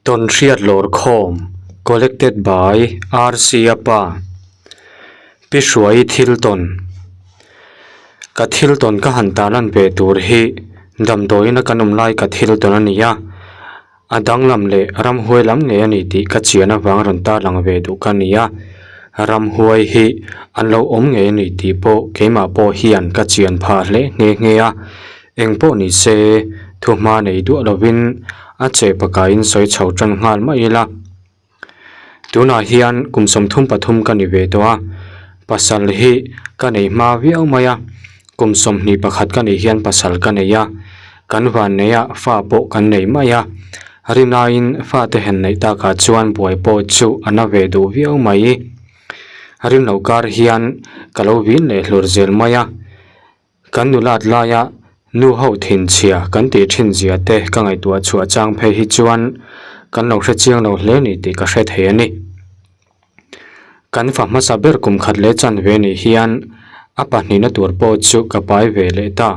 Tawnhriat Lawrkhawm Collected by RC Apa Pi Hruai thil tawn Ka thil tawn ka han tarlan ve tur hi damdawiin a kan awm lai ka thil tawn a ni a, a danglam leh ramhuai lam ngei a ni tih ka chian avang rawn tarlang ve duh ka ni a, ramhuai hi an lo awm ngei a ni tih pawh keimah pawh hian ka chian phah hle nghe nghe a. Eng pawh ni se, thuhma nei duah lovin a che pakaiin sawi chho tan nghal mai ila. Tunah hian kum 33 ka ni ve tawh a, pasal hi ka nei hma viau mai a, kum 21 ka nih hian pasal ka nei a, kan vanneia fa pawh kan nei mai a, rinaiin fate hen neih takah chuan buai pawh chu a na ve duh viau mai. Rinloh kar hian ka lo vin leh hlur zel mai a. Kan nulat laia nu ho thinchhia kan tih thin zia te ka ngaihtuah chhuah chang phei hi chuan kan lo hre chiang lo hle ni tih ka hre thei a ni. Kan fa hmasa ber kum khat leh chanve nih hian a pahnihna tur pawh chu ka pai ve leh ta.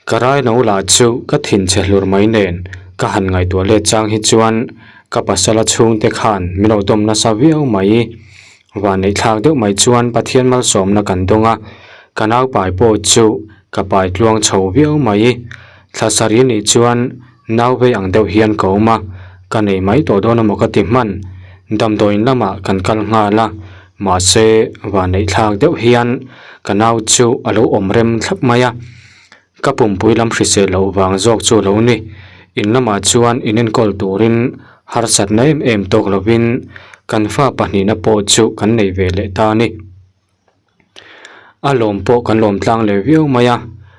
Ka rai no lah chu ka thinchhe hlur mai nen ka han ngaihtuah let chang hi chuan ka pasala chhungte khan min lo dawm nasa viau mai. Vanneih thlak deuh mai chuan Pathian malsawmna kan dawng a, ka naupai pawh chu ka pai tluang chho viau mai. Thla sarih nih chuan nau vei ang deuh hian ka awm a, ka nei mai tawh dawn emaw ka ti hman. Damdawiin lamah kan kal nghal a, mahse vanneih thlak deuh hian ka nau chu a lo awm rem thlap mai a, ka pumpui lam hrisel loh vang zawk chu a lo ni. In lamah chuan in enkawl turin harsatna em em tawk lovin kan fa pahnihna pawh chu kan nei ve leh ta a ni. A lawm pawh kan lawm tlang leh viau mai a,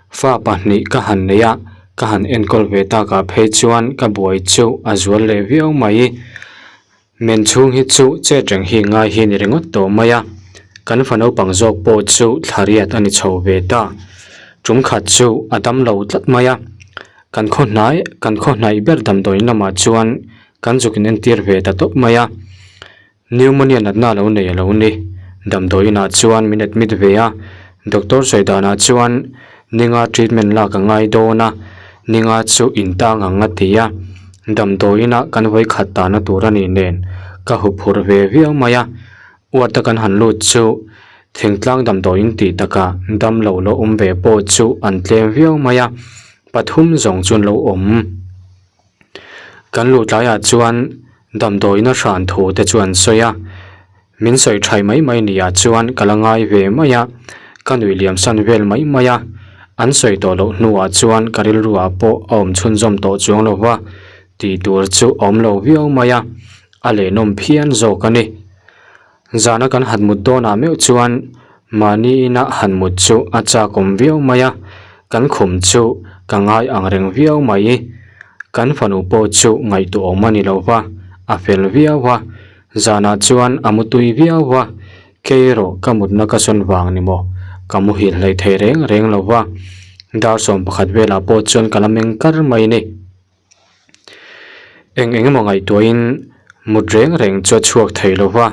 fa pahnih ka han nei a, ka han enkawl ve takah phei chuan ka buai chu a zual leh viau mai. Men chhung hi chu chet reng hi ngai hi a ni ringawt tawh mai a, kan fa naupang zawk pawh chu thla riat a ni chho ve ta. Tum khat chu a dam lo tlat mai a, kan khaw hnai kan khaw hnaih ber damdawiin lamah chuan kan zuk in entir ve ta tawp mai a. Pneumonia natna lo nei a lo ni. Damdawiinah chuan min admit ve a, doctor sawi danah chuan ninga treatment lak a ngai dawn a, ninga chu intang ang a ti a. Damdawiinah kan vawi khat tahna tur a nih nen ka huphurh ve viau mai a. Ward a kan han lut chu thingtlang damdawiin tih takah damlo lo awm ve pawh chu an tlem viau mai a, pathum zawng chu an lo awm. Kan luh tlaiah chuan damdawiina hran thu te chu an sawi a, min sawi thai mai mai nia chuan ka la ngai ve mai a, ka nuih liam san vel mai mai a, an sawi tawh loh hnuah chuan ka rilruah pawh a awm chhunzawm tawh chuang lo va, tih tur chu a awm lo viau mai a, a lenawm phian zawk a ni. Zana kan han mut dawnah meuh chuan mahni ina han mut chu a chakawm viau mai a, kan khum chu ka ngai ang reng viau mai. Kan fanu pawh chu ngaihtuahawm a ni lo va, a fel viau a, zanah chuan a mutui viau a, kei erawh ka mutna ka sawn vang ni maw, ka muhil hleih thei reng reng lo va, dar 11 velah pawh chuan ka la meng kar mai ni. Eng eng emaw ngaihtuahin mut reng reng chu a chhuak thei lo va,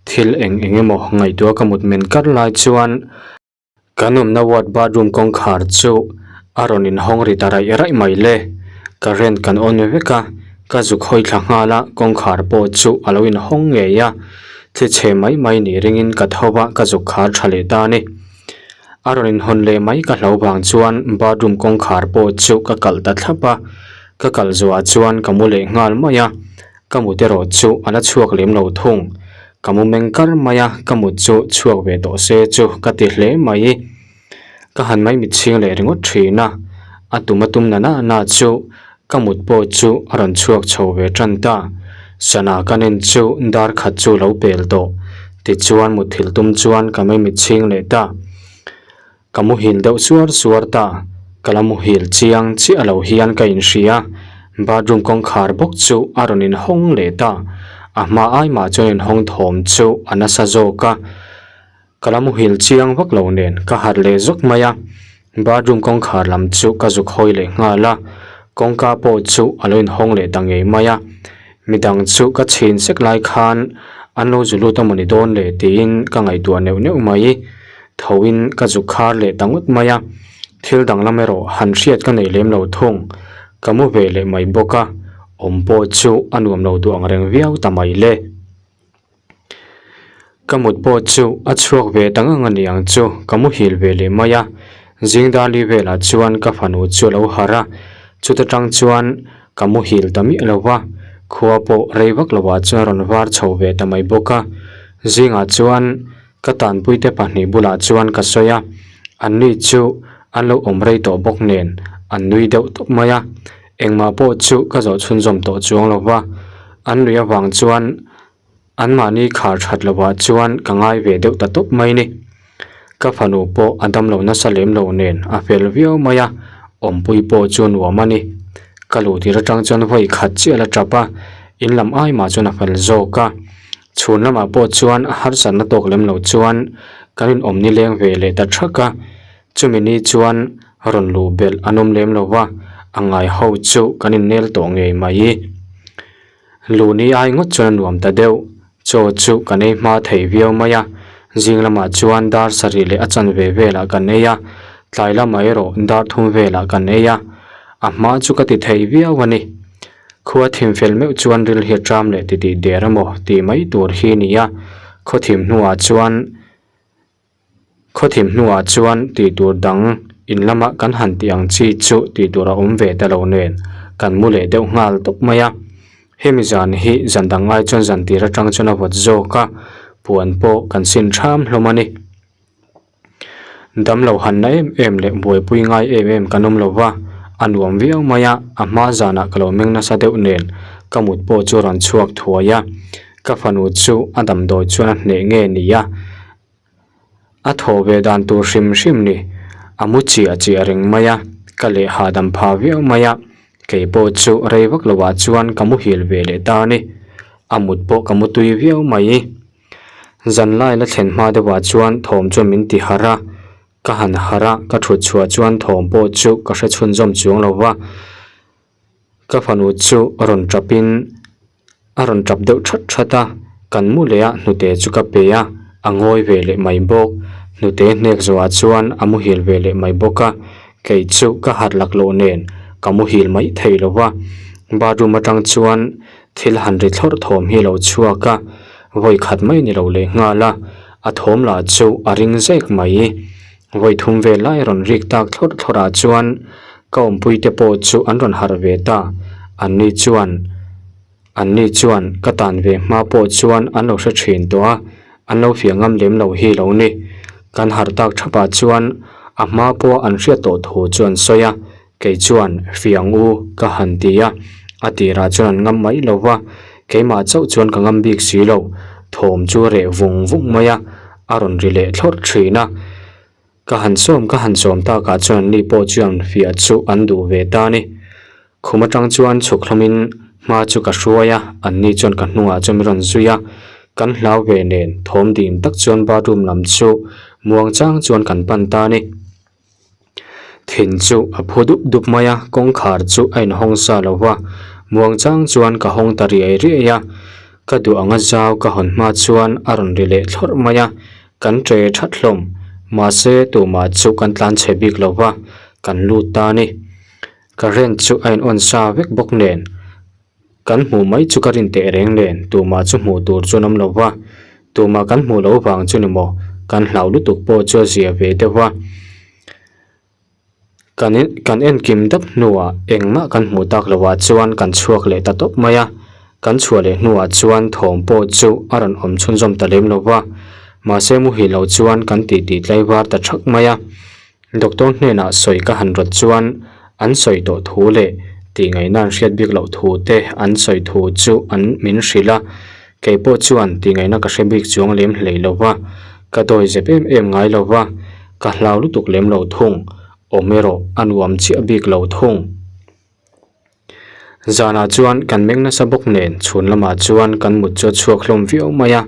thil eng eng emaw ngaihtuah ka mut men kar lai chuan kan awmna ward bathroom kawngkhar chu a rawn inhawng ri ta raih raih mai le. Current kan on vek a, ka zuk hawi thla nghal a, kawngkhar pawh chu a lo inhawng ngei a, thli chhe mai mai nih ringin ka tho va, ka zuk khar tha leh ta a ni. A rawn inhawn leh mai ka hlo vang chuan bathroom kawngkhar pawh chu ka kalh ta thlap a, ka kalh zuah chuan ka mu leh nghal mai a, ka mut erawh chu a la chhuak lem lo thung. Ka mu meng kar mai a, ka mut chu chhuak ve tawh se chu ka ti hle mai. Ka han mai mit chhing leh ringawt thin a, a tum a tum na na na chu ka mut pawh chu a rawn chhuak chho ve tan ta. Sana ka nen chu dar khat chu lo pel tawh. Tichuan mutthilh tum chuan ka mei mit chhing leh ta. Ka muhil deuh suar suar ta. Ka la muhil chiang chiah lo hian ka inhria. Bathroom kawngkhar bawk chu a rawn inhawng leh ta. A hma ai mah chuan inhawng thawm chu a nasa zawk a. Ka la muhil chiang vak lo nen ka harh leh zawk mai a, bathroom kawngkhar lam chu ka zuk hawi leh nghal a, kawngka pawh chu a lo inhawng leh ta ngei mai a, midang chu ka chhin sek lai khan an lo zu lut a mawni dawn le tiin ka ngaihtuah neuh neuh mai, tho in ka zuk khar leh ta ngawt mai a, thil danglam erawh han hriat ka nei lem lo thung, ka mu ve leh mai bawk a. Awm pawh chu a nuam lo duh ang reng viau ta mai le. Ka mut pawh chu a chhuak ve ta ngang a ni ang chu, ka muhil ve leh mai a. Zing Dali velah chuan ka fanu chu a lo harh a, chuta tang chuan ka muhil ta miah lo va, khua pawh rei vak lovah chuan a rawn var chho ve ta mai bawk a. Zingah chuan ka tanpuite pahnih bulah chuan ka sawi a, anni chu an lo awm rei tawh bawk nen an nui deuh tawp mai a, engmah pawh chu ka zawh chhunzawm tawh chuang lo va, an nuih avang chuan Anmahni khar that lovah chuan ka ngai ve deuh ta tawp mai ni. Ka fanu pawh a damlo nasa lem lo nen a fel viau mai a, awmpui pawh chu nuam a ni. Ka luh tir atang chuan vawi khat chiah la tap a, in lam ai mah chuan a fel zawk a. Chhun lamah pawh chuan a harsatna tawk lem lo chuan kan inawm nileng ve leh ta thak a, chumi ni chuan rawn luh belh an awm lem lo va, a ngai ho chu kan innel tawh ngei mai. Luni ai ngawt chuan a nuam ta deuh. Chaw chu kan ei hma thei viau mai a, zing lamah chuan dar sarih leh a chanve velah kan ei a, tlai lamah erawh dar thum velah kan ei a, a hma chu ka ti thei viau a ni. Khua thim fel meuh chuan ril hi a ṭam leh titih der emaw tih mai tur hi ni a, khaw thim hnuah chuan Khawthim hnuah chuan tih tur dang in lama kan han tih ang chi chu tih tur a awm ve ta lo nen kan mu leh deuh nghal tawp mai a. Hemi zan hi zan dang ngai chuan zan tir atang chuan a vawt zawk a, puan pawh kan sin ṭham hlawm a ni. Damlo hanna em em leh buaipui ngai em em kan awm lo va, a nuam viau mai a, a hma zanah ka lo meng nasa deuh nen ka mut pawh chu a rawn chhuak thuai a, ka fanu chu a damdawi chuan a hneh nge ni a. A thaw ve dan tur hrim hrim ni. A mu chiah chiah reng mai a, ka leh hahdam pha viau mai a. Kei pawh chu rei vak lo ah chuan ka muhil ve leh ta a ni. A mut pawh ka mu tui viau mai. Zanlai la thlen hma deuh ah chuan thawm chuan min ti harh a. Ka han harh a, ka thut chhuah chuan thawm pawh chu ka hre chhunzawm chuang lo va. Ka fanu chu rawn tap in a rawn tap deuh that that a, kan mu leh a hnute chu ka pe a, a ngawi ve leh mai bawk. Hnute hnek zawhah chuan a muhil ve leh mai bawk a, kei chu ka harh lak loh nen ka muhil mai thei lo va. Bathroom atang chuan thil han ri thlawrh thawm hi a lo chhuak a, vawi khat mai ni lo leh nghal a, a thawm lah chu a ring zek mai. Vawi thum vel lai rawn rik tak thlawrh thlawrh ah chuan ka awmpui te pawh chu an rawn harh ve ta. Anni chuan Anni chuan ka tan ve hma pawh chuan an lo hre thin tawh a, an lo fiah ngam lem lo hi lo ni. Kan harh tak thap ah chuan a hma pawh an hriat tawh thu chu an sawi a, kei chuan fiang u ka han ti a, a tirah chuan an ngam mai lo va, keimah chauh chuan ka ngam bik si lo, thawm chu a reh vung vung mai a. A rawn ri leh thlawrh thin a, ka han sawm ka han sawm takah chuan anni pawh chuan fiah chu an duh ve ta a ni. Khum atang chuan chhuk hlawmin hma chu ka hruai a, anni chuan ka hnungah chuan min rawn zui a, kan hlau ve nen thawm dim tak chuan bathroom lam chu muang chang chuan kan pan ta a ni. Thin chu a phu dup dup mai a, kawngkhar chu a inhawng sa lo va, muang chang chuan ka hawng ta riai riai a, ka duh anga zau ka hawn hma chuan a rawn ri leh thlawrh mai a, kan ṭe that hlawm, mahse tumah chu kan tlan chhe bik lo va, kan lut ta a ni. Current chu a in on sa vek bawk nen. Kan hmuh mai chu ka rin teh reng nen tumah chu hmuh tur chuan awm lo va, tumah kan hmuh loh vang chu ni maw, kan hlau lutuk pawh chu a zia ve deuh va. Kan kan enkim dap hnuah engmah kan hmuh tak lovah chuan kan chhuak leh ta tawp mai a, kan chhuah leh hnuah chuan thawm pawh chu a rawn awm chhunzawm ta lem lo va, mahse muhil lo chuan kan titi tlaivar ta thak mai a. Doctor hnenah sawi ka han rawt chuan an sawi tawh thu leh tihngaihna an hriat bik loh thu te an sawi thu chu an min hrilh a, kei pawh chuan tihngaihna ka hre bik chuang lem hlei lo va, ka dawi zep em em ngai lo va, ka hlau lutuk lem lo thung, awm erawh a nuam chiah bik lo thung. Zanah chuan kan meng nasa bawk nen chhun lamah chuan kan mut chu a chhuak hlawm viau mai a,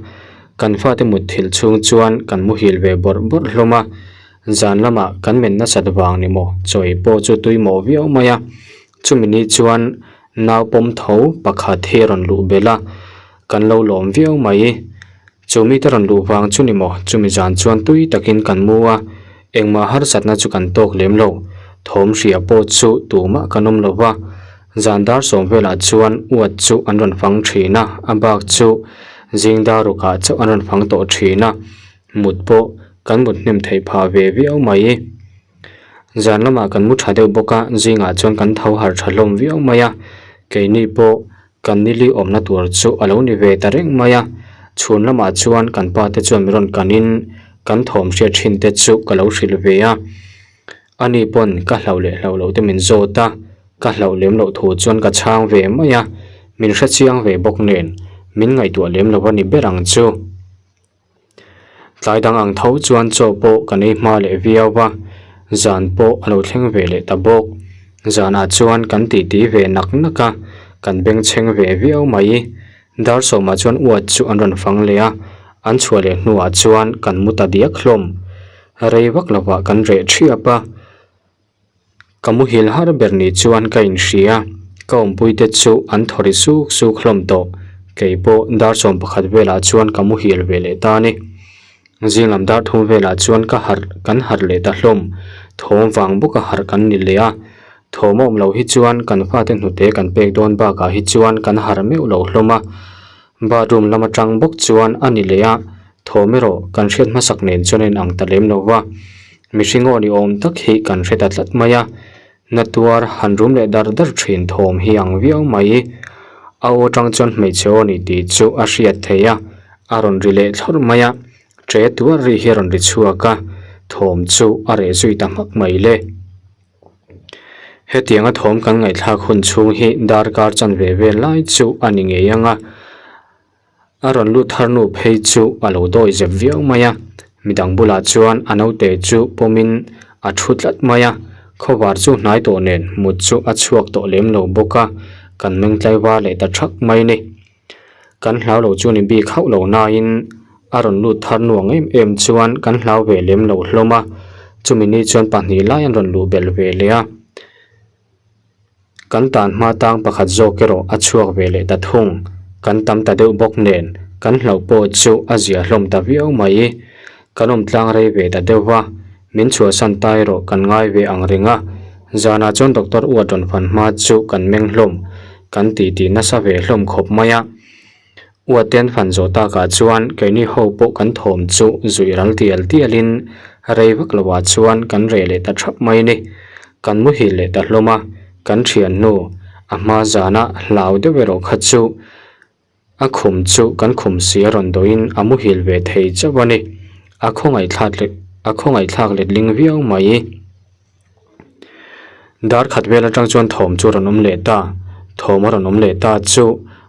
kan fate mut thil chhung chuan kan muhil ve bawrh bawrh hlawm a, zan lamah kan men nasat vang ni maw chawi pawh chu tui mawh viau mai a, chumi ni chuan nau pawm tho pakhat hi a rawn luh belh a, kan lo lawm viau mai. Chu mite rawn luh vang chu ni maw? Chumi zan chuan tui takin kan mu a, engmah harsatna chu kan tawk lem lo. Thawm hria pawh chu tumah kan awm lo va. Zan dar sawm velah chuan uat chu an rawn fang thin a, a bak chu zing dar rukah chauh an rawn fang tawh thin a, mut pawh kan mut hnem theih phah ve viau mai. Zan lamah kan mu tha deuh bawk a, zingah chuan kan tho harh tha hlawm viau mai a, keini pawh Kan nili awmna tur chu a lo ni ve ta reng mai a, chhun lamah chuan kan pa te chuan min rawn kanin kan thawm hriat thin te chu ka lo hrilh ve a. Ani pawn ka hlauh leh hlauh loh te min zawt a, ka hlauh lem loh thu chuan ka chhang ve mai a, min hrechiang ve bawk nen min ngaihtuah lem lo a ni ber ang chu. Tlai dang ang tho chuan chaw pawh kan ei hma leh viau va, zan pawh a lo thleng ve leh ta bawk. Zanah chuan kan titi ve nak nak a, kan bengchheng ve viau mai. Dar sawmah chuan uat chu an rawn fang leh a, an chhuah leh hnuah chuan kan mu ta diak hlawm. Rei vak lovah kan reh thiap a. Ka muhil har ber ni chuan ka inhria, ka awmpui te chu an thaw ri suk suk hlawm tawh, kei pawh dar sawm pakhat velah chuan ka muhil ve leh ta a ni. Zing lam dar thum velah chuan ka harh kan harh leh ta hlawm, thawm vang bawka harh kan ni leh a, thawm a awm loh hi chuan kan fate hnute kan pek dawn bakah hi chuan kan harh meuh lo hlawm a, bathroom lam atang bawk chuan a ni leh a, thawm erawh kan hriat hmasak nen chuan a inang ta lem lo va. Mihring aw ni awm tak hi kan hre ta tlat mai a, na tuar han rum leh dar dar thin thawm hi ang viau mai. A aw tang chuan hmeichhe aw ni tih chu a hriat theih a, a rawn ri leh thlawrh mai a, ṭe tuar ri hi a rawn ri chhuak a, thawm chu a reh zui ta hmak mai le. Hetianga thawm kan ngaihthlak hun chhung hi darkar chanve vel lai chu a ni ngei ang a. A rawn lut thar nu phei chu a lo dawi zep viau mai a, midang bulah chuan a naute chu pawmin a thu tlat mai a, khawvar chu hnai tawh nen mut chu a chhuak tawh lem lo bawk a, kan meng tlaivar leh ta thak mai ni. Kan hlau lo chu ni bik hauh lo nain a rawn lut thar nuang em em chuan kan hlau ve lem lo hlawm a, chumi ni chuan pahnih lai an rawn luh belh ve leh a. Kan tan hma tang pakhat zawk erawh a chhuak ve leh ta thung. Kan tam ta deuh bawk nen kan hlauh pawh chu a zia hlawm ta viau mai. Kan awm tlang rei ve ta deuh va, min chhuahsan ta erawh kan ngai ve ang reng a. Zanah chuan Doctor Uat rawn fan hma chu kan meng hlawm, kan titi nasa ve hlawm khawp mai a. Uaten fan zawh takah chuan keini ho pawh kan thawm chu zuih ral tial tialin rei vak lovah chuan kan reh leh ta thap mai ni. Kan muhil leh ta hlawm a, kan thiannu a hma zana hlau deuh erawh kha chu a khum chu kan khum si a rawn dawhin a muhil ve thei chauh a ni. A khawngaihthlak a khawngaihthlak letling viau mai. Dar khat vel atang chuan thawm chu a rawn awm leh ta, thawm a rawn awm leh ta chu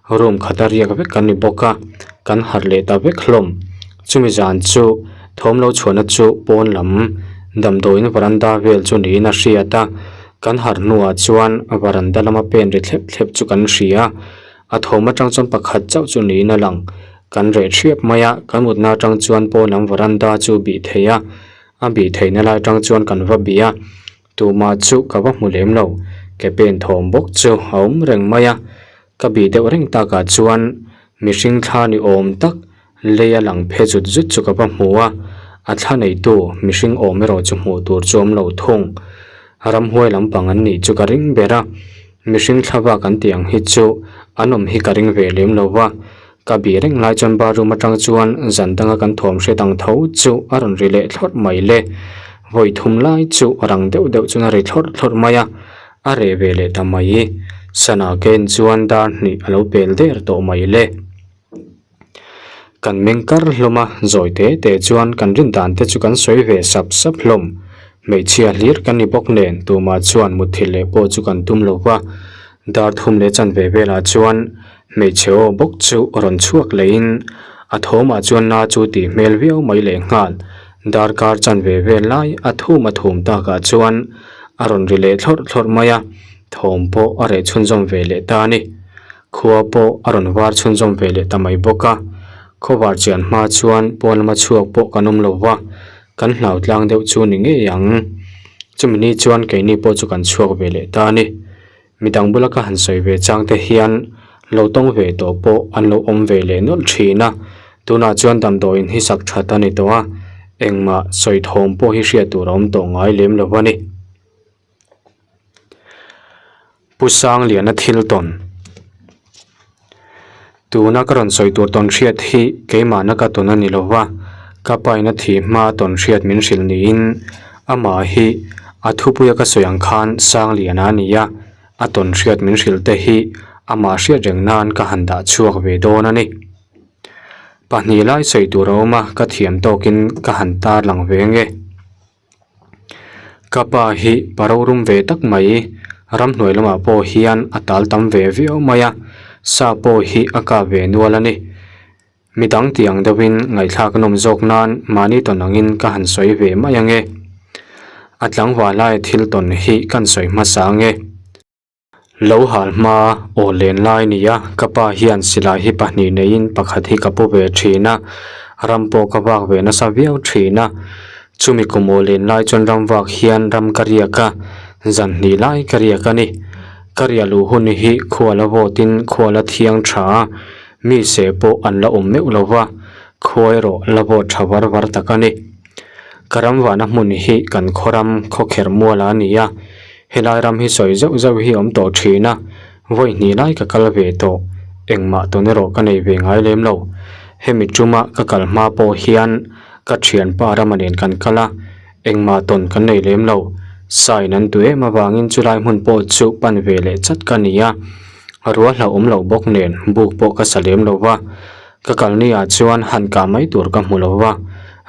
room khat a riak vek kan ni bawk a, kan harh leh ta vek hlawm. Chumi zan chu thawm lo chhuahna chu pawn lam damdawiin varanda vel chu niin a hriat a, kan harh hnuah chuan varanda lama pen ri thlep thlep chu kan hria a, a thawm atang chuan pakhat chauh chu niin a lang. Kan reh thiap mai a, kan mutna atang chuan pawn lam varanda chu bih theih a. A bih theihna lai atang chuan kan va bih a, tumah chu ka va hmu lem lo, ke pen thawm bawk chu a awm reng mai a, ka bih deuh reng takah chuan mihring thla ni awm tak lei a lang phe zut zut chu ka va hmu a, a thla neitu mihring awm erawh chu hmuh tur chu awm lo thung. Ramhuai lampang an nih chu ka ring ber a, mihring thla vak an tih ang hi chu an awm hi ka ring ve lem lo va, Ka bih reng lai chuan bathroom atang chuan zan danga kan thawm hriat ang tho chu a rawn ri leh thlawrh mai le. Vawi thum lai chu rang deuh deuh chuan a ri thlawrh thlawrh mai a, a reh ve leh ta mai. Sana ken chuan dar hnih a lo pel der tawh mai le. Kan meng kar hlawm a, zawi te te chuan kan rin dan te chu kan sawi ve sap sap hlawm. Hmeichhia hlir kan ni bawk nen tumah chuan mutthilh leh pawh chu kan tum lo va, dar thum leh chanve velah chuan Hmeichhe aw bawk chu rawn chhuak leiin a thawmah chuan na chu tih hmel viau mai leh nghal. Darkar chanve vel lai a thum a thum takah chuan a rawn ri leh thlawrh thlawrh mai a, thawm pawh a reh chhunzawm ve leh ta a ni. Khua pawh a rawn var chhunzawm ve leh ta mai bawk a, khawvar chian hma chuan pawn lama chhuak pawh kan awm lo va, kan hlau tlang deuh chu ni ngei ang. Chumi ni chuan keini pawh chu kan chhuak ve leh ta a ni. Midang bula ka han sawi ve chang te hian lo tawng ve tawh pawh an lo awm ve leh nawlh thin a, tunah chuan damdawiin hi sak that a ni tawh a, engmah sawi thawm pawh hi hriat tur a awm tawh ngai lem lo a ni. Pu Sangliana thil tawn. Tuna ka rawn sawi tur tawn hriat hi keimahna ka tawn a ni lo va, ka paina thih hma tawn hriat min hrilh niin amah hi a thupuia ka sawi ang khan Sangliana a ni a, a tawn hriat min hrilh te hi amah hriat reng nan ka han dah chhuak ve dawn a ni. Pahnih lai sawi tur a awm a, ka thiam tawkin ka han tarlang ve nge. Ka pa hi pa rorum ve tak mai, ramhnuai lamah pawh hian a tal tam ve viau mai a, sa pawh hi a kap ve nual a ni. Midang tih ang deuhin ngaihthlak a nawm zawk nan mahni tawn angin ka han sawi ve mai ange. A tlangval laia thil tawn hi kan sawi hmasa ange. Lo hal hma aw len lai nia ka pa hian silai hi pahnih neiin pakhat hi ka pu ve thin a, ram pawh ka vak ve nasa viau thin a. Chumi kum aw len lai chuan ram vak hian ram ka riak a, zan hnih lai ka riak a ni. Ka riah luh hun hi khua la vawtin khua la thiang tha a, mi seh pawh an la awm meuh lo va, khua erawh la vawt tha var var tak a ni. Ka ram vahna hmun hi kan khaw ram khawkherh mual a ni a, helai ram hi sawi zauh zauh hi a awm tawh thin a, vawi hnih lai ka kal ve tawh, engmah tawn erawh ka nei ve ngai lem lo. Hemi tuma ka kal hma pawh hian ka thianpa rama nen kan kal a, engmah tawn kan nei lem lo. Sign an duh em avangin chulai hmun pawh chu pan ve leh chat ka ni a, ruah hlauhawm loh bawk nen buk pawh ka sa lem lo va. Ka kalni ah chuan han kah mai tur ka hmu lo va,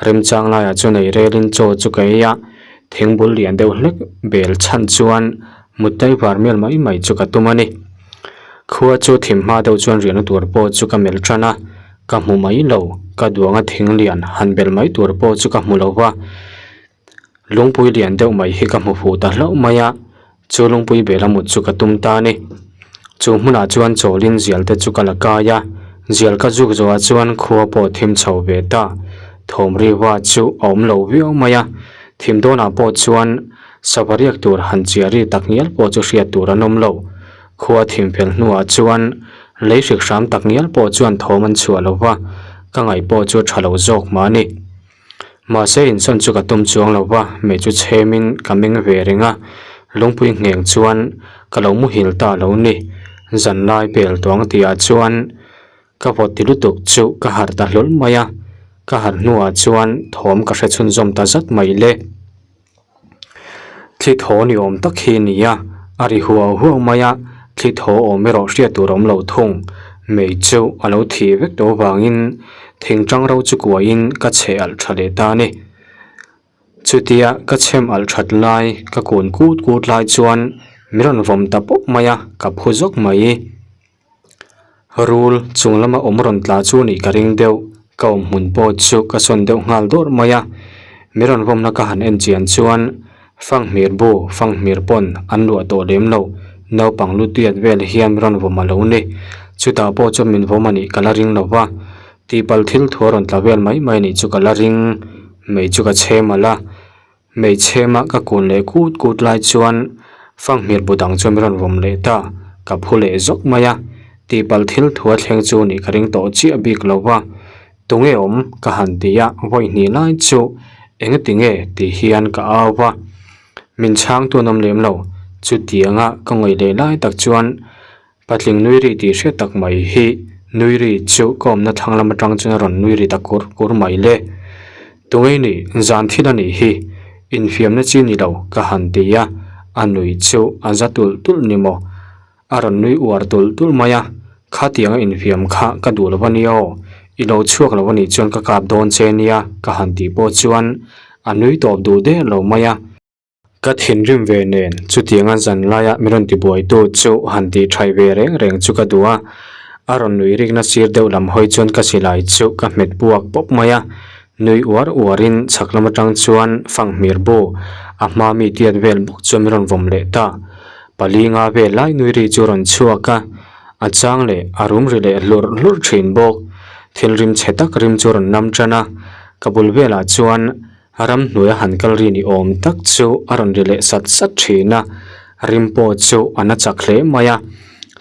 remchang laiah chuan ei relin chaw chu ka ei a, thingbul lian deuh hlek bel chhan chuan mut taivar mel mai mai chu ka tum a ni. Khua chu thim hma deuh chuan riahna tur pawh chu ka melh tan a, ka hmu mai lo, ka duanga thing lian han bel mai tur pawh chu ka hmu lo va. Lungpui lian deuh mai hi ka hmu fuh ta hlauh mai a, chu lungpui bela mut chu ka tum ta a ni. Chu hmunah chuan chawlin zial te chu ka la kai a, zial ka zuk zawhah chuan khua pawh thim chho ve ta. Thawm riva chu a awm lo viau mai a, thim dawnah pawh chuan sava riak tur han chiah ri tak ngial pawh chu hriat tur an awm lo. Khua thim fel hnuah chuan lei hrik hram tak ngial pawh chuan thawm an chhuah lo va, ka ngaih pawh chu a tha lo zawk mah a ni. Mahse insawn chu ka tum chuang lo va, mei chu chhemin ka meng ve reng a, lungpui ngheng chuan ka lo muhil ta lo ni. Zan lai pel tuang tihah chuan ka vawt ti lutuk chu ka harh ta hlawl mai a, ka harh hnuah chuan thawm ka hre chhunzawm ta zat mai le. Thli thaw ni awm tak hi a ni a, a ri huau huau mai a, thli thaw awm erawh hriat tur a awm lo thung. Mei chu a lo thih vek tawh avangin thing tang ro chu kuahin ka chhe alh tha leh ta a ni. Chutia ka chhem alh that lai ka kun kut kut lai chuan min rawn vawm ta pawp mai a, ka phu zawk mai. Rul chung lama awm rawn tla chu nih ka ring deuh, ka awm hmun pawh chu ka sawn deuh nghal dawrh mai a, mi rawn vawmna ka han en chian chuan fanghmir bu fanghmir pawn an luah tawh lem lo, naupang lu tiat vel hian mi rawn vawm a lo ni, chutah pawh chuan min vawm a nih ka la ring lo va, tihpalh thil thu a rawn tla vel mai mai a nih chu ka la ring, mei chu ka chhem alh a. Hmeichhema ka kun leh kut kut lai chuan fanghmir bu dang chu min rawn vawm leh ta, ka phu leh zawk mai a, tihpalh thil thu a thleng chu nih ka ring tawh chiah bik lo va, tunge awm ka han ti a, vawi hnih lai chu engati nge tih hian ka au va, min chhangtu an awm lem lo, chutianga ka ngawih leh lai tak chuan Patling nui ri tih hriat tak mai hi nui ri chu ka awmna thlang lam atang chuan a rawn nui ri ta kur kur mai le. Tungei nih zan thil a nih hi, infiamna chi ni lo ka han ti a, a nui chu a za tulh tulh ni maw? A rawn nui uar tulh tulh mai a, khatianga infiam kha ka duh lo a nia aw, i lo chhuak lo a nih chuan ka kap dawn che nia ka han tih pawh chuan a nui tawp duh der lo mai a. Ka thinrim ve nen chutianga zan laia min rawn tibuaitu chu han tih thaih ve reng reng chu ka duh a, a rawn nui rikna sir deuh lam hawi chuan ka silai chu ka hmet puak pawp mai a, nui uar uarin chhak lam atang chuan fanghmir bu a hma mi tiat vel bawk chuan min rawn vawm leh ta. Pali nga vel lai nui ri chu a rawn chhuak a, a chang leh a rum ri leh hlurh hlurh thin bawk. Thil rim chhe tak rim chu a rawn nam tan a, ka bul velah chuan A ramhnuaia han kal ri ni awm tak chu a rawn ri leh sat sat thin a, rim pawh chu a na chak hle mai a.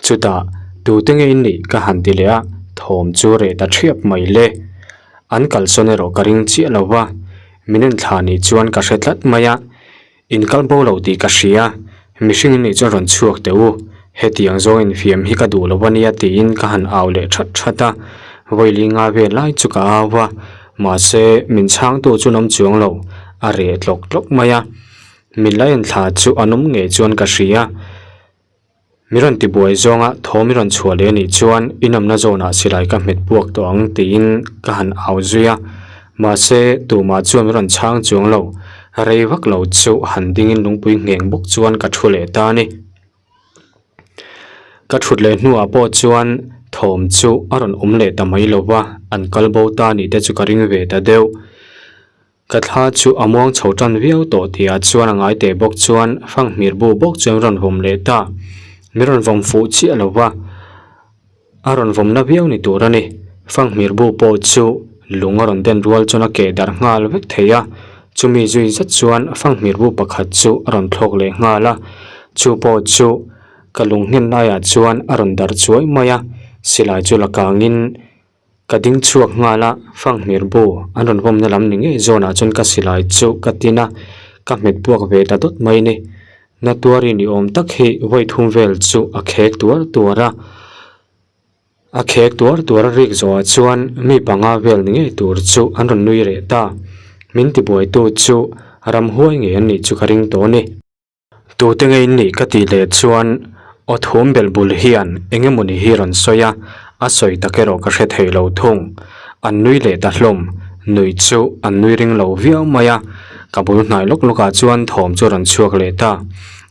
Chutah, tute nge in nih ka han ti leh a, thawm chu reh ta thiap mai le. An kalsawn erawh ka ring chiah lo va, min en thla nih chuan ka hre tlat mai a. In kal bo lo tih ka hria, mihring in nih chuan rawn chhuak teh u. Hetiang zawng infiam hi ka duh lo a nia tiin ka han au leh that that a, vawi li nga vel lai chu ka au a, mahse min chhangtu chu an awm chuang lo, a reh tlawk tlawk mai a. Min la en thla chu an awm ngei chuan ka hria. Mi rawn ti buai zawnga thawm i rawn chhuah leh anih chuan i nawmna zawnah silai ka hmet puak tawh ang tiin ka han au zui a, mahse tumah chuan mi rawn chhang chuang lo, rei vak lo chu han dingin lungpui ngheng bawk chuan ka thu leh ta a ni. Ka thut leh hnuah pawh chuan thawm chu a rawn awm leh ta mai lo va, an kal bo ta nih te chu ka ring ve ta deuh. Ka thla chu a muang chho tan viau tawh tihah chuan a ngai teh bawk chuan Fanghmir bu bawk chuan rawn vawm leh ta. Min rawn vawm fuh chiah lo va, a rawn vawm na viau ni tur a ni. Fanghmir bu pawh chu lung a rawn den rual chuan a keh darh nghal vek thei a, chumi zui zet chuan Fanghmir bu pakhat chu a rawn thlawk leh nghal a, chu pawh chu ka lung hnem laiah chuan a rawn darh chuai mai a, silai chu la kangin Ka ding chhuak nghal a, Fanghmir bu an rawn vawmna lam ni ngei zawnah chuan ka silai chu ka tin a, ka hmet puak ve ta dawt mai ni. Na tuari ni awm tak hi vawi thum vel chu a khek tuar tuar a, a khek tuar tuar a rik zawhah chuan mi panga vel ni ngei tur chu an rawn nui reh ta. Min tibuaitu chu ramhuai ngei an nih chu ka ring tawh a ni. Tute ngei in nih ka tih leh chuan aw thum bel bul hian eng emawni hi rawn sawi a, a sawi tak erawh ka hre thei lo thung. An nui leh ta hlawm, nuih chu an nui ring lo viau mai a, ka bul hnai lawk lawkah chuan thawm chu a rawn chhuak leh ta.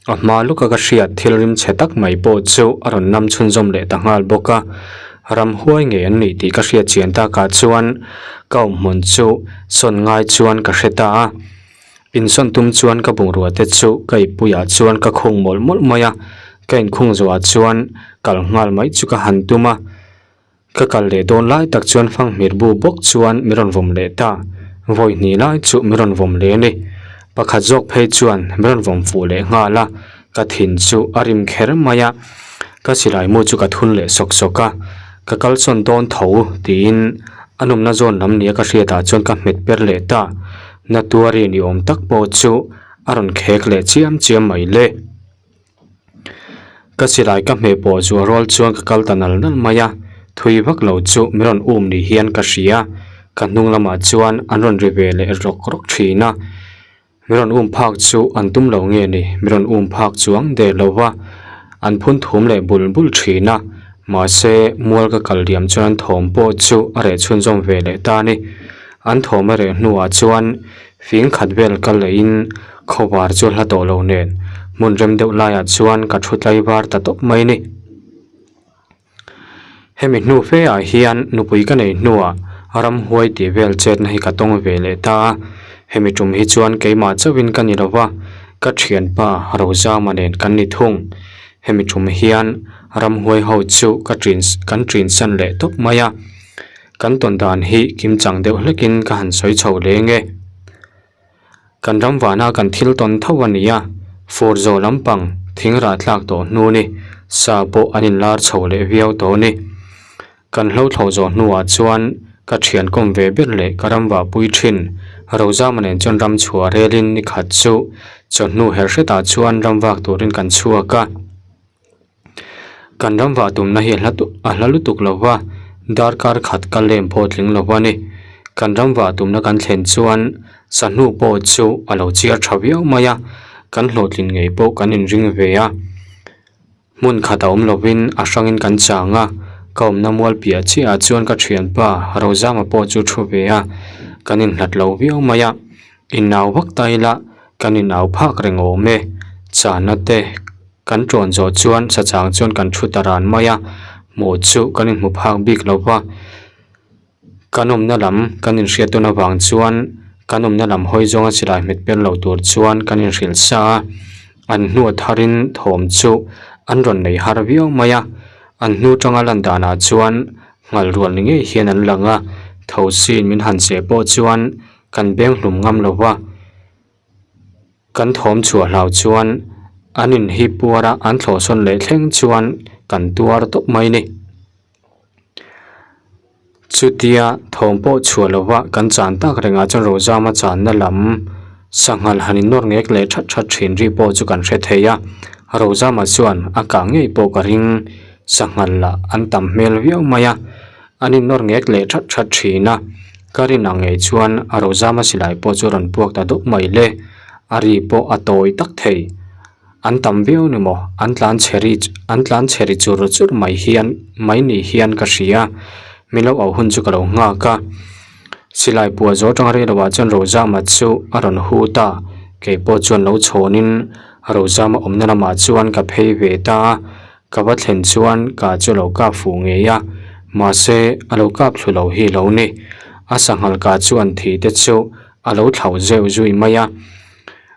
A hma lawka ka hriat thil rim chhe tak mai pawh chu a rawn nam chhunzawm leh ta nghal bawk a, ramhuai ngei an nih tih ka hriat chian takah chuan ka awmhmun chu sawn ngai chuan ka hre ta a. Insawn tum chuan ka bungrua te chu ka ippuiah chuan ka khung mawlh mawlh mai a, ka inkhung zawhah chuan kal nghal mai chu ka han tum a. Ka kal leh dawn lai tak chuan Fanghmir bu bawk chuan min rawn vawm leh ta, vawi hnih lai chu min rawn vawm leh a ni. Pakhat zawk phei chuan min rawn vawm fuh leh nghal a, ka thin chu a rim kher mai a, ka silai mu chu ka thun leh sawk sawk a, ka kalsawn dawn tho tiin a nawmna zawn lam nia ka hriatah chuan ka hmet per leh ta. Na tuari ni awm tak pawh chu a rawn khek leh chiam chiam mai le. Ka silai ka hmeh pawh zuah rual chuan ka kal ta nal nal mai a, thui vak lo chu min rawn um ni hian ka hria. Ka hnung lamah chuan an rawn ri ve leh rawk rawk thin a, min rawn um phak chu an tum lo nge ni, min rawn um phak chuang der lo va, an phun thum leh bul bul thin a, mahse mual ka kal liam chuan an thawm pawh chu a reh chhunzawm ve leh ta a ni. An thawm a reh hnuah chuan fing khat vel ka leiin khawvar chu hla tawh lo nen hmun rem deuh laiah chuan ka thu tlai var ta tawp mai ni. Hemi hnu fe ah hian nupui ka nei hnuah ramhuai tih vel chetna hi ka tawng ve leh ta a, hemi tum hi chuan keimah chauhin ka ni lova, ka thianpa Rozama nen kan ni thung. Hemi tum hian ramhuai ho chu ka ṭin kan ṭin san leh tawp mai a. Kan tawn dan hi kim chang deuh hlekin ka han sawi chho leng e. Kan ram vana kan thil tawn tho a ni a, fur zawh lampang thing rah tlak tawh hnu ni, sa pawh an inlar chho leh viau tawh ni. Kan hlo thlo zawh hnuah chuan ka thian kawm ve ber leh ka ram vahpui thin Rozama nen chuan ram chhuah relin ni khat chu chawhnu her hretah chuan ram vak turin kan chhuak a. Kan ram vah tumna hi a hla a hla lutuk lo va, darkar khat ka lem pawh tling lo a ni. Kan ram vah tumna kan thlen chuan sahnu pawh chu a lo chiar tha viau mai a, kan hlawhtlin ngei pawh kan inring ve a. Hmun khat a awm lovin a hrangin kan chang a, ka awmna mual piah chiahah chuan ka thianpa Rozama pawh chu thu ve a, kan inhlat lo viau mai a. Inau vak ta ila kan inau phak reng awm e, chana te. Kan ṭawn zawh chuan sachang chuan kan thu ta ran mai a, hmuh chu kan inhmu phak bik lo va. Kan awmna lam kan inhriat tawn avang chuan kan awmna lam hawi zawnga silai hmet per lo tur chuan kan inhrilh sa a, an hnu a tharin thawm chu an rawn nei har viau mai a. An hnu tanga lan danah chuan nghal rual ni ngei hian an lang a, thosin min han cheh pawh chuan kan beng hlum ngam lo va. Kan thawm chhuah hlau chuan an inhip puar a, an thlawhsawn leh thleng chuan kan tuar tawp mai ni. Chutia thawm pawh chhuah lova kan chan tak rengah chuan Rozama channa lam sanghal han innawr ngek leh that that thin ri pawh chu kan hre thei a. Rozama chuan a kah ngei pawh ka ring, sanghal lah an tam hmel viau mai a, an innawr ngek leh that that thin a, ka rin ang ngei chuan Rozama silai pawh chu a rawn puak ta deuh mai le, a ri pawh a tawi tak thei. An tam viau ni maw, an tlan chhe ri an tlan chhe ri chur chur mai hian mai ni hian ka hria, min lo auh hun chu ka lo nghak a. Silai puah zawh atanga rei lovah chuan Rozama chu a rawn hu ta, kei pawh chuan lo chhawnin Rozama awmna lamah chuan ka phei ve ta a, ka va thlen chuan ka chu a lo kap fuh ngei a, mahse a lo kap thlu lo hi lo ni. A sanghal ka chuan thi te chu a lo thlauh zeuh zui mai a.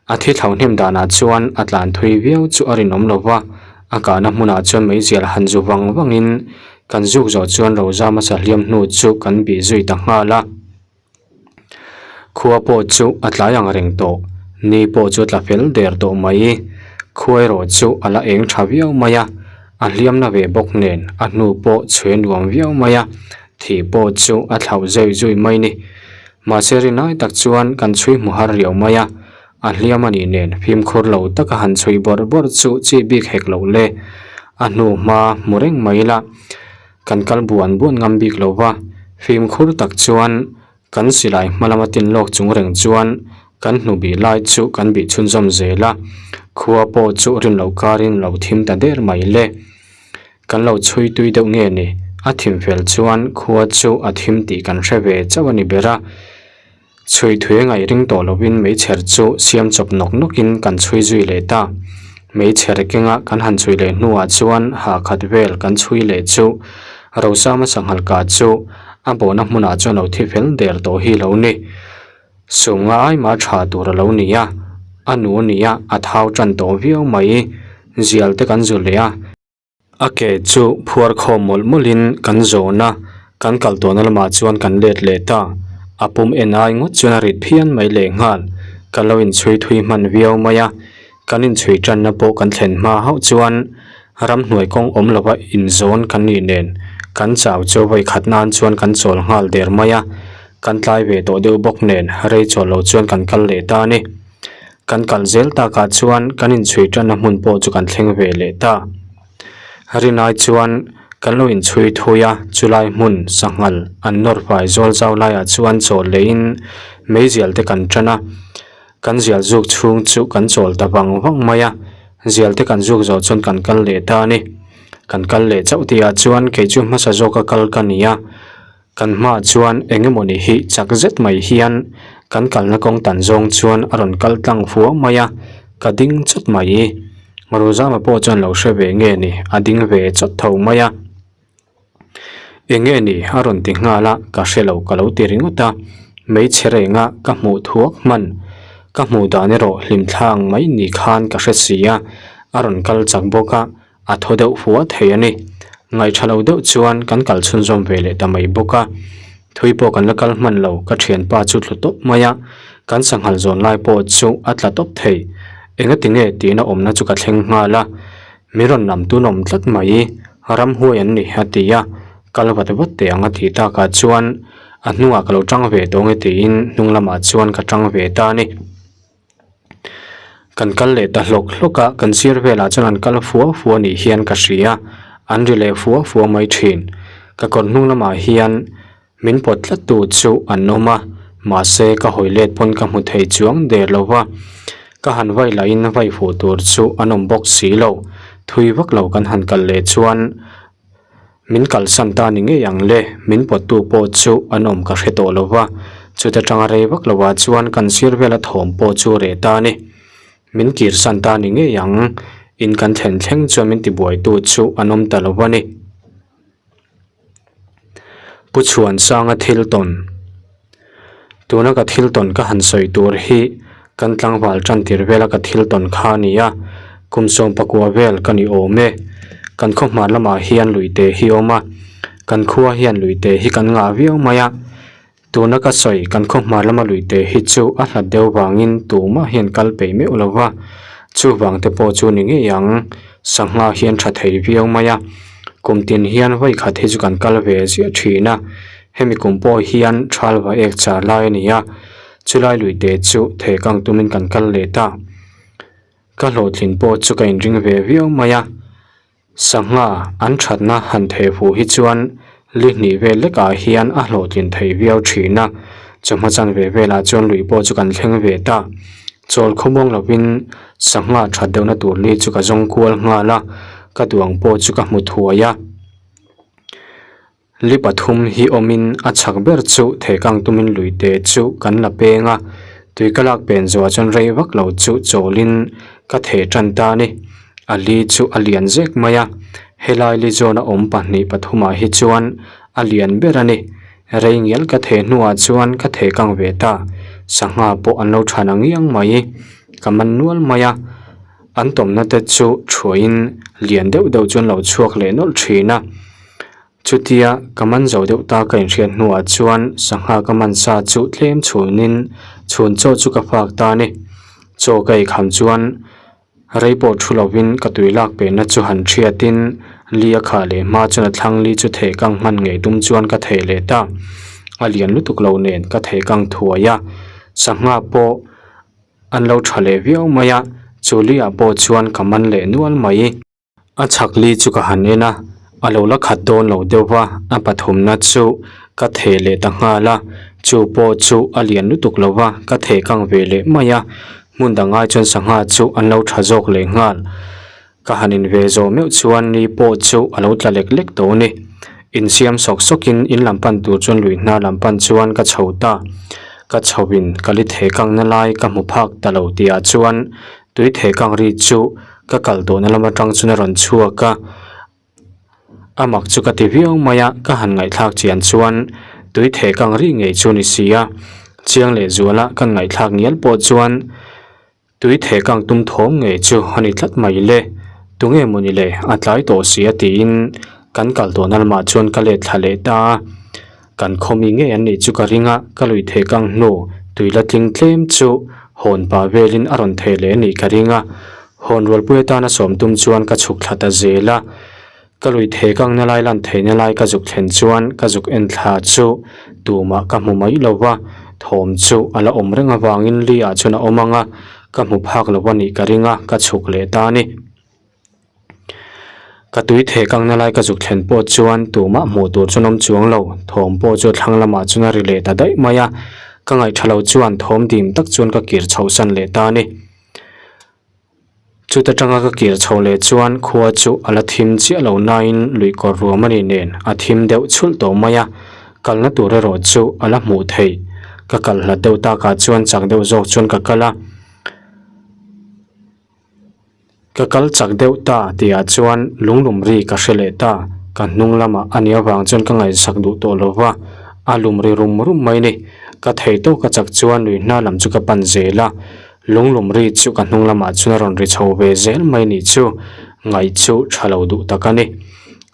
A thi thlauh hnem danah chuan a tlan thui viau chu a rinawm lo va, a kahna hmunah chuan meizial han zu vang vangin kan zuk zawh chuan Rozama sahliam hnu chu kan bih zui ta nghal a. Khua pawh chu a tlai ang reng tawh, ni pawh chu a tla fel der tawh mai. Khua erawh chu a la eng tha viau mai a, a hliamna ve bawk nen a hnu pawh chhuai nuam viau mai a, thih pawh chu a thlauh zui zui mai ni. Mahse rinai tak chuan kan chhui hmu har riau mai a, a hliam a nih nen fimkhur lo taka han chhui bawrh bawrh chu chi bik hek loh le. A hnu hma hmu reng mai la, kan kal buan buan ngam bik lo va, fimkhur tak chuan kan silai hma lama tin lawk chung reng chuan kan hnu bih lai chu kan bih chhunzawm zel a, khua pawh chu rin loh karin lo thim ta der mai le. Kan lo chhui tui deuh nge ni? A thim fel chuan khua chu a thim tih kan hre ve chauh a ni ber a. Chhui thui ngaih ring tawh lovin meichher chu siam chawp nawk nawkin kan chhui zui leh ta. Meichher kenga kan han chhui leh hnuah chuan ha khat vel kan chhui leh chu Rosama sanghal kah chu a bawhna hmunah chuan lo thi fel der tawh hi lo ni. Sumnga ai mah tha tur a lo ni a, a nu a ni a, a thau tan tawh viau mai. Zial te kan zu leh a. A ke chu phuar khawm mawlh mawlhin kan zawn a, kan kal tawhna lamah chuan kan let leh ta. A pum en ai ngawt chuan a rit phian mai lehnghal. Kan lo inchhui thui hman viau mai a, kan inchhui tanna pawh kan thlen hma hauh chuan ramhnuai kawng awm lova inzawn kan nih nen kan chau chu vawi khat nan chuan kan chawl nghal der mai a, kan tlai ve tawh deuh bawk nen rei chawl lo chuan kan kal leh ta a ni. Kan kal zel takah chuan kan inchhui tanna hmun pawh chu kan thleng ve leh ta. Rinai chuan kan lo inchhui thui a, chulai hmun sanghal an nawr fai zawl zau laiah chuan chawl leiin meizial te kan tan a, kan zial zuk chhung chu kan chawl ta vang vang mai a, zial te kan zuk zawh chuan kan kal leh ta a ni. Kan kal leh chauh tihah chuan kei chu hmasa zawka kal ka ni a. Kan hmaah chuan eng emawni hi chak zet mai hian kan kalna kawng tan zawng chuan a rawn kal tlang fua mai a, ka ding chawt mai. Rozama pawh chuan lo hre ve nge ni, a ding ve chawt tho mai a. Eng nge ni a rawn ti nghal a, ka hre lo ka lo ti ringawt a, hmeichhe renga ka hmuh thuak hman. Ka hmuh dan erawh hlimthlang mai ni khan ka hre si a, a rawn kal chak bawk a. A thaw deuh fua thei a ni. Ngaihṭha lo deuh chuan kan kal chhunzawm ve leh ta mai bawk a. Thui pawh kan la kal hman lo, ka ṭhianpa chu tlu tawp mai a. Kan sanghal zawn lai pawh chu a tla tawp thei. Engati nge tihna awmna chu ka thleng nghal a. Mi rawn lam tun awm tlat mai, ramhuai an ni a ti a. Kal vat vat teh ang a tih takah chuan a hnungah ka lo ṭang ve tawh nge tiin hnung lamah chuan ka ṭang ve ta a ni. Kan kal leh ta hlawk hlawk a, kan sir velah chuan an kal fua fua nih hian ka hria, an ri leh fua fua mai thin. Ka kawr hnung lamah hian min pawt tlat tu chu an awm a, mahse ka hawi let pawn ka hmu thei chuang der lo va, ka han vai lahin vai fuh tur chu an awm bawk si lo. Thui vak lo kan han kal leh chuan Min kalsan ta ni ngei ang le, min pawttu pawh chu an awm ka hre tawh lo va, chuta tanga rei vak lo ah chuan kan sir vela thawm pawh chu reh ta a ni. Min kirsan ta ni ngei ang, in kan thlen thleng chuan min tibuaitu chu an awm ta lo va ni. Pu Chhuansanga thil tawn. Tuna ka thil tawn ka han sawi tur hi kan tlangval tan tir vela ka thil tawn kha a ni a, kum sawmpakua vel ka ni awm e. Kan khaw hmar lamah hian luite hi a awm a, kan khua hian luite hi kan ngah viau mai a. Tuna ka sawi kan khaw hmar lama luite hi chu a hlat deuh vangin tumah hian kal peih meuh lo va, chuvang te pawh chu ni ngei ang. Sangha hian tha thei viau mai a, kum tin hian vawi khat hi chu kan kal ve ziah thin a. Hemi kum pawh hian thal va ek char lai a ni a, chulai luite chu thei kang tumin kan kal leh ta. Ka hlawhtlin pawh chu ka inring ve viau mai a. Sangha an thatna han theh fuh hi chuan li hnih vel lekah hian a hlawhtlin thei viau thin a, chawhma chan ve velah chuan lui pawh chu kan thleng ve ta. Chawl khawmuang lovin sangha that deuhna tur li chu ka zawng kual nghal a, ka duang pawh chu ka hmu thuai a. Li pathum hi awmin a chhak ber chu thehkang tumin luite chu kan la peng a, tui ka lak pen zuah chuan rei vak lo chu chawlin ka theh tan ta a ni. A li chu a lian zek mai a, helai li zawna awm pahnih pathumah hi chuan a lian ber a ni. Rei ngial ka theh hnuah chuan ka thehkang ve ta, sangha pawh an lo than ang iang mai, ka man nual mai a, an tawmna te chu thuahin lian deuh deuh chu an lo chhuak leh nawlh thin a. Chutia ka man zo deuh ta ka inhriat hnuah chuan sangha ka man sa chu tlem chhunin chhun chaw chu ka fak ta a ni. Chaw ka eikham chuan rei pawh thu lovin ka tui lak pehna chu han thiatin li a khah leh hma chuan a thlang li chu theh kang hman ngei tum chuan ka theh leh ta. A lian lutuk lo nen ka theh kang thuai a, sangha pawh an lo tha leh viau mai a, chu liah pawh chuan ka man leh nual mai. A chhak li chu ka han en a, a lo la khat dawn lo deuh va, a pathumna chu ka theh leh ta nghal a, chu pawh chu a lian lutuk lo va, ka theh kang ve leh mai a, hmun dang ai chuan sangha chu an lo tha zawk leh nghal. Ka han in ve zawh meuh chuan ni pawh chu a lo tla lek lek tawh a ni. Insiam sawk sawkin in lam pan tur chuan lui hna lam pan chuan ka chho ta. Ka chhoin ka li theh kangna lai ka hmu phak ta lo tihah chuan tui theh kang ri chu Ka kal tawhna lam atang chuan a rawn chhuak a, a mak chu ka ti viau mai a, ka han ngaihthlak chian chuan tui theh kang ri ngei chu a ni si a, chiang leh zuala kan ngaihthlak ngial pawh chuan tui theh kang tum thawm ngei chu a ni tlat mai le, tunge mawni le a tlai tawh si a tiin kan kal tawhna lamah chuan ka let thla leh ta a. Kan khawmi ngei an nih chu ka ring a, ka lui thei kang hnu tui la tling tlem chu hawn pah velin a rawn thei leh a nih ka ring a. Hawn rualpui atana sawm tum chuan ka chhuk thla ta zel a. Ka lui thei kang na lai lan theihna lai ka zuk thlen chuan ka zuk en thla chu tumah ka hmu mai lo va, thawm chu a la awm reng avangin li ah chuan a awm ang a, ka hmu phak lo a nih ka ring a, ka chhuk leh ta a ni. Ka tui theh kangna lai ka zuk thlen pawh chuan tumah hmuh tur chuan awm chuang lo, thawm pawh chu thlang lamah chuan a ri leh ta daih mai a, ka ngaihṭha lo chuan thawm dim tak chuan ka kir chhoh san leh ta a ni. Chuta tanga ka kir chhoh leh chuan khua chu a la thim chiah lo nain lui kawr ruam a nih nen a thim deuh chhulh tawh mai a, kalna tur erawh chu a la hmuh theih. Ka kal hlat deuh takah chuan chak deuh zawk chuan ka kal a. Ka kal chak deuh ta tihah chuan lunglum ri ka hre leh ta, ka hnung lamah a nih avang chuan ka ngaihsak duh tawh lo va, a lum ri rum rum mai ni. Ka thei tawk ka chak chuan lui hna lam chu ka pan zel a, lunglum ri chu ka hnung lamah chuan a rawn ri chho ve zel mai nih chu ngaih chu tha lo duh tak a ni.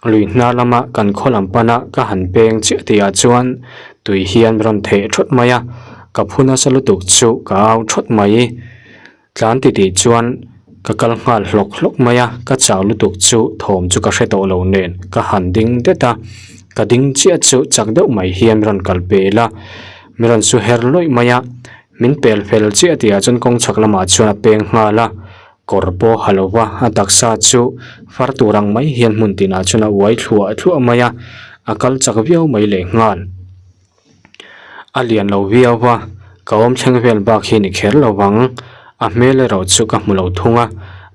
Lui hna lama kan khaw lam pana ka han peng chiah tihah chuan tui hian min rawn theh thawt mai a, ka phu nasa lutuk chu ka au thawt mai. Tlan titih chuan ka kal nghal hlawk hlawk mai a, ka chau lutuk chu thawm chu ka hre tawh lo nen ka han ding det a, ka ding chiah chu chak deuh mai hian min rawn kal pel a, min rawn su her lawih mai a, min pel fel chiah tihah chuan kawng chhak lamah chuan a peng nghal a, kawr pawh ha lo va, a taksa chu far tur ang mai hian hmun tinah chuan a uai thluah thluah mai a, a kal chak viau mai lehnghal. A lian lo viau va, ka awm thleng vel bak hi ni kher lo vang. A hmel erawh chu ka hmu lo thung a,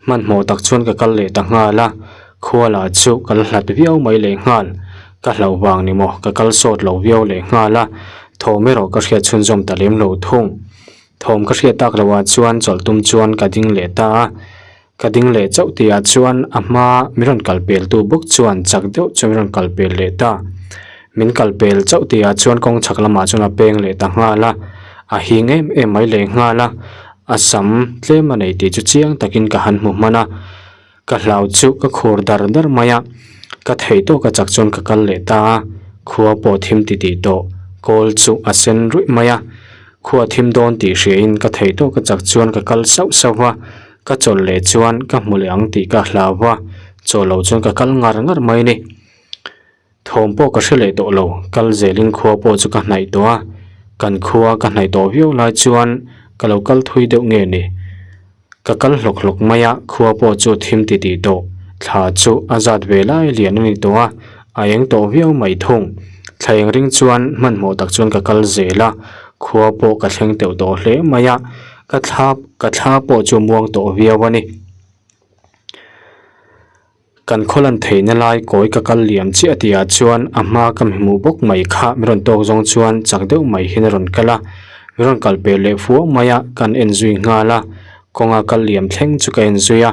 hmanhmawh tak chuan ka kal leh ta nghal a, khua lah chu ka la hlat viau mai leh nghal. Ka hlauh vang ni maw ka kal sawt lo viau leh nghal a, thawm erawh ka hriat chhunzawm ta lem lo thung. Thawm ka hriat tak loh ah chuan chawlh tum chuan ka ding leh ta a. Ka ding leh chauh tihah chuan a hma min rawn kal pel tu bawk chuan chak deuh chuan min rawn kal pel leh ta. Min kal pel chauh tihah chuan kawng chhak lamah chuan a peng leh ta nghal a, a hing em em mai leh nghal a, a sam tlem a nei tih chu chiang takin ka han hmu hman a, ka hlau chu ka khur dar dar mai a, ka thei tawk a chak chuan ka kal leh ta a, khua pawh thim titih tawh, kawl chu a sen ruih mai a, khua thim dawn tih hriain ka thei tawk a chak chuan ka kal sauh sauh va. Ka chawlh leh chuan ka hmu leh ang tih ka hlau va, chawlh loh chuan ka kal ngar ngar mai a ni. Thawm pawh ka hre leh tawh lo, kal zelin khua pawh chu ka hnaih tawh a, kan khua ka hnaih tawh viau lai chuan ka lo kal thui deuh nge ni. Ka kal hlawk hlawk mai a, khua pawh chu thim ti tih tawh. Thla chu a zat ve lai lian a ni tawh a, a eng tawh viau mai thung. Thla eng ring chuan hmanhmawh tak chuan ka kal zel a, khua pawh ka thleng teuh tawh hle mai a, ka thla ka thla pawh chu muang tawh viau a ni. Kan khawlan theihna lai kawi ka kal liam chiah tihah chuan a hma ka mi hmuh bawk mai kha min rawn tawk zawng chuan chak deuh mai hian a rawn kal a, min rawn kal per leh fuau mai a, kan en zui nghal a, kawnga kal liam thleng chu ka en zui a,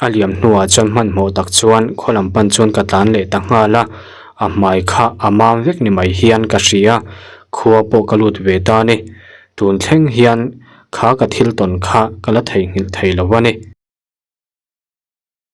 a liam hnuah chuan hmanhmawh tak chuan khaw lam pan chuan ka tlan leh ta nghal a, a hmai kha a mam vek ni mai hian ka hria, khua pawh ka lut ve ta a ni, tun thleng hian kha ka thil tawn kha ka la theihnghilh thei lo a ni.